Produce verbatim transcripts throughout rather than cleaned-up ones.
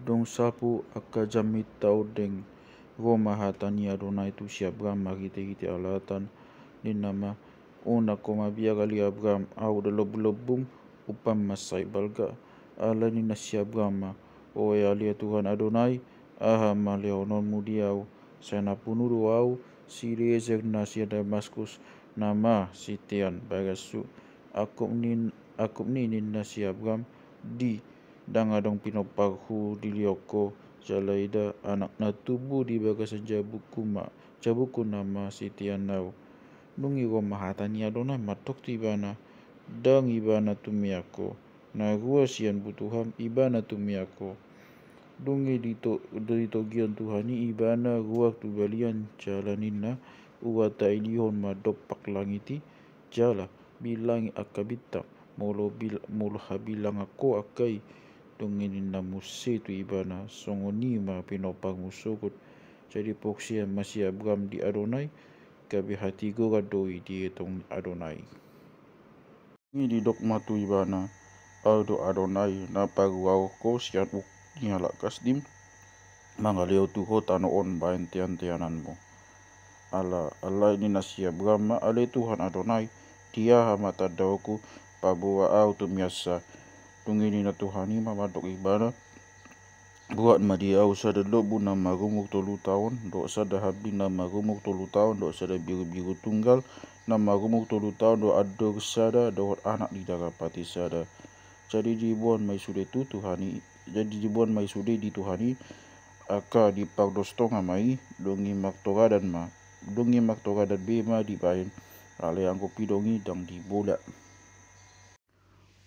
Dung sapu angka jamita ondeng, ro ma hata ni Adonai tu si Abram marhitehite alatan, ninna ma: Unang ho mabiar ale Abram, ahu do lombulombum, umpama sahit balga. Alai ninna si Abram ma: Oe ale Tuhan Adonai, aha ma lehononmu di ahu? Sai na punu do ahu si Elieser na sian Damaskus, nama sitean bagashu. Angkup ni, angkup ni ninna si Abram: Di, ndang adong pinomparhu dilehon ho, jala ida, anak na tubu di bagasan jabungku ma, jabungku nama sitean ahu. Dung i ro ma hata ni Adonai mandok tu ibana: Ndang ibana tumean ho, na rua sian butuham ibana tumean ho. Dung i dito-, ditogion Tuhan i ibana ruar tu balian, jala ninna: Ua tailihon ma dompak langit i, jala bilangi angka bintang, molo bil-, molo habilangan ho angka i. Dung i ninna muse tu ibana: Songon i ma pinomparmu sogot. Jadi porseai ma si Abram di Adonai, gabe hatigoran do i dietong Adonai. Dung i didok ma tu ibana: Ahu do Adonai na paruahon ho sian uk ni halak Kasdim, mangalehon tu ho tano on bahen teanteananmu. Ala, alai ninna si Abram ma: Ale Tuhan Adonai, di aha ma tandaonku paboa ahu tumiasa? Dung i ninna Tuhan i ma mandok ibana: Buat ma di ahu sada lombu na marumur tolu taon, dohot sada hambing na marumur tolu taon, dohot sada birubiru tunggal na marumur tolu taon, dohot andor sada, dohot anak ni dara pati sada. Jadi diboan ma i sude tu Tuhan i, jadi diboan ma i sude di Tuhan i, angka dipardos tonga ma i, dung i martoradan ma, dung i martoradan be ma dibahen, alai anggo pidong i ndang dibolak.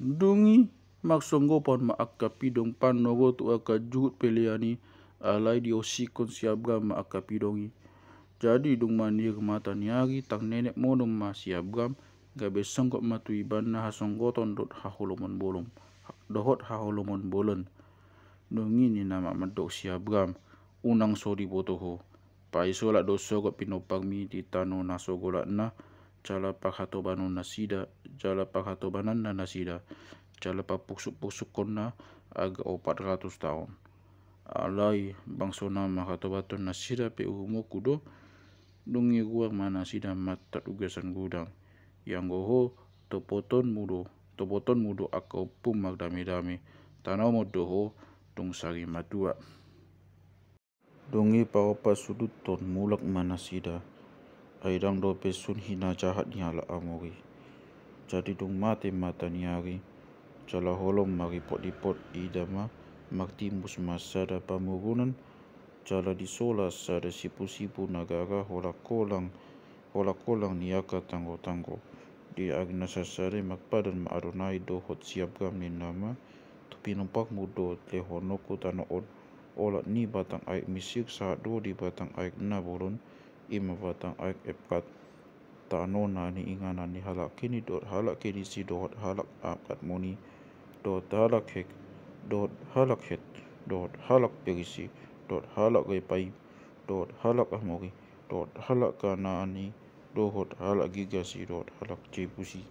Dung i marsonggopan ma angka pidong pannogo tu angka juhut pelean i, alai diosikkon si Abram ma angka pidong i. Jadi dung manir mata ni ari, tarnenek modom ma si Abram, gabe songgop ma tu ibana hasonggoton dohot haholomon bolon, dohot haholomon bolon. Dung i ninna ma mandok si Abram: Unang so diboto ho. Paisolat do sogot pinomparmi di tano na so golapna, jala parhatobanannasida, jala parhatobanannasida, jala parpuksukpuksukkonna arga opat ratus taon. Alai bangso na marhatobanannasida pe uhumku do. Dung i ruar ma nasida mantad ugasan godang. Ianggo ho, topotonmu do, topotonmu do angka ompum mardamedame, tanomon do ho dung sari matua. Dung i paopat suduthon mulak ma nasida, ai ndang dope sun hinajahat ni halak Amori. Jadi dung mate mata ni ari, jala holom maripotripot, ida ma, martimbus ma sada pamurunan, jala disola sada sipusipu na gara holangkolang, holangkolang ni angka tanggotanggo. Di ari na sansada i marpadan ma Adonai dohot si Abram, ninna ma: Tu pinomparmu do lehononku tano on, olat ni batang aek Misir sahat dohot di batang aek na bolon, i ma batang aek Eprat, tano na niinganan ni halak Keni dohot halak Kenisi dohot halak Kadmoni, dohot halak Hek, dohot halak Het, dohot halak Perisi, dohot halak Repaim, dohot halak Amori, dohot halak Kanaani, dohot halak Girgasi, dohot halak Jebusi.